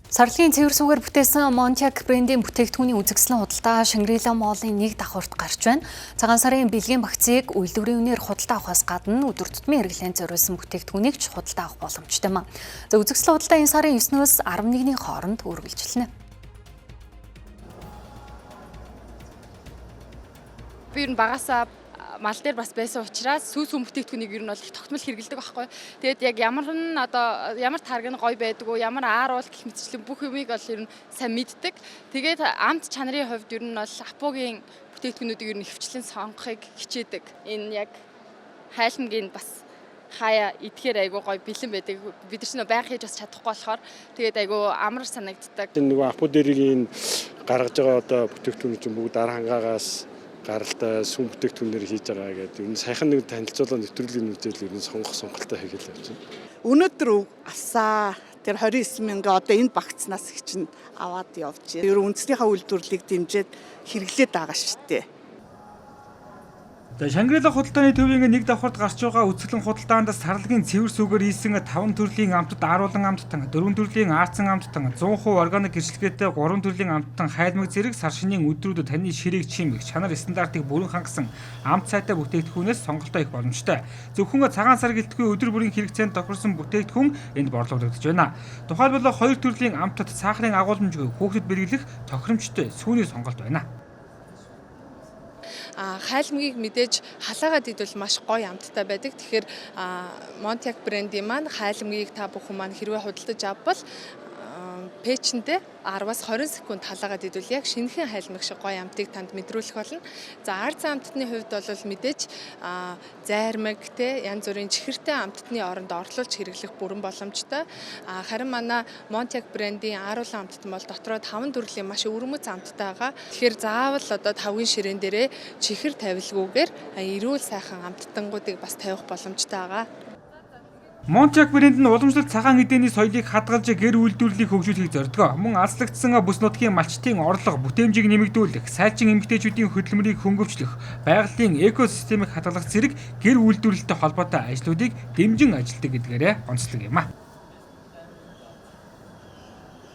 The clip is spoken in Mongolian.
Сарлагын цэвэр сүүгээр бүтээсэн Montiac брендийн бүтээгдэхүүний үзэсгэлэн худалдаа Shangri-La Mall-ын нэг давхарт гарч байна. Цагаан сарын бэлгийн багцыг үйлдвэрийн үнээр худалдаа авахаас гадна өдөр тутмын хэрэглээнд зориулсан бүтээгдэхүүнийг ч худалдаа авах боломжтой юм. За, үзэсгэлэн худалдаа энэ сарын 9-өөс 11-ний хооронд үргэлжилнэ. Би ер нь багасаа мал дээр бас байсан учраас сүү сүүн бүтээгдэхүүнийг ер нь бол их тогтмол хэрэглэдэг байхгүй. Тэгээд яг ямар нь одоо ямар тараг нь гоё байдаг уу, ямар ааруул гэх мэтчлэн бүх юмыг бол ер нь сайн мэддэг. Тэгээд амт чанарын хувьд ер нь бол Апугийн бүтээгдэхүүнүүдийг ер нь ихэвчлэн сонгохыг хичээдэг. Энэ яг хайлмгийн бас хаяа идэхээр айгуу гоё бэлэн байдаг. Бид нар ч нөө байнга хийж бас чадахгүй болохоор тэгээд айгуу амар санагддаг. Энэ нөгөө Апу дэргийн гаргаж байгаа одоо бүтээгдэхүүн чинь бүгд ар хангаагаас гаралтай сүм бүтээгдэхүүнээр хийж байгаа гэдэг. Ер нь саяхан нэг танилцуулга нэвтрүүлгийн үзэл ер нь сонгох сонголтоо хийгээл явж байна. Өнөөдөр авсаа, тэр 29 мянга одоо энэ багцнаас их чинь аваад явж. Ер нь үндэснийхээ үйлдвэрлэлийг дэмжиж хэрэглээд байгаа шүү дээ. За, Шангрила худалдааны төвийн нэг давхарт гарч байгаа үзэсгэлэн худалдаанд сарлагын цэвэр сүүгээр хийсэн 5 төрлийн амтд ааруулан амттан, 4 төрлийн аацсан амттан, 100% органик гэрчлэгээтэй 3 төрлийн амттан хайлмаг зэрэг сар шинийн өдрүүдэд таны ширээг чимэх чанар стандартыг бүрэн хангасан амт сайтай бүтээгдэхүүнээс сонголтоо их боломжтой. Зөвхөн цагаан сар гэлтгүй өдөр бүрийн хэрэгцээнд тохирсон бүтээгдэхүүн энд борлуулагдаж байна. Тухайлбал, 2 төрлийн амттад сахарын агуулмжгүй, хүүхдэд бэлэглэх тохиромжтой сүүний сонголт байна. Хайлмгийг мэдээж халаагаад идвэл маш гоё амттай байдаг. Тэгэхээр Montiac брендийн маань хайлмгийг та бүхэн маань хэрвээ худалдаж авбал печэндээ 10-аас 20 секунд халаагаад идвэл яг шинэхэн хайлмаг шиг гоё амтыг танд мэдрүүлэх болно. За, арзан амттны хувьд бол мэдээж зайрмаг те янз бүрийн чихэртэй амттны оронд орлуулж хэрэглэх бүрэн боломжтой. Харин манай Montiac брендийн ааруулан амттан бол дотроо 5 төрлийн маш өвөрмөц амттай байгаа. Тэгэхээр заавал одоо тавгийн ширээн дээрээ чихэр тавилгүйгээр эрүүл сайхан амттангуудыг бас тавих боломжтой байгаа. Монтиак брэнд нь уламжлалт цагаан эдээний соёлыг хадгалж гэр үйлдвэрлэлийг хөгжүүлэхийг зордгоо. Мөн алслагдсан бүс нутгийн малчдын орлого, бүтээмжийг нэмэгдүүлэх, сайлчин эмэгтэйчүүдийн хөдөлмөрийг хөнгөвчлөх, байгалийн экосистемийг хадгалах зэрэг гэр үйлдвэрлэлтэй холбоотой ажлуудыг дэмжин ажилладаг гэдгээрээ онцлог юм а.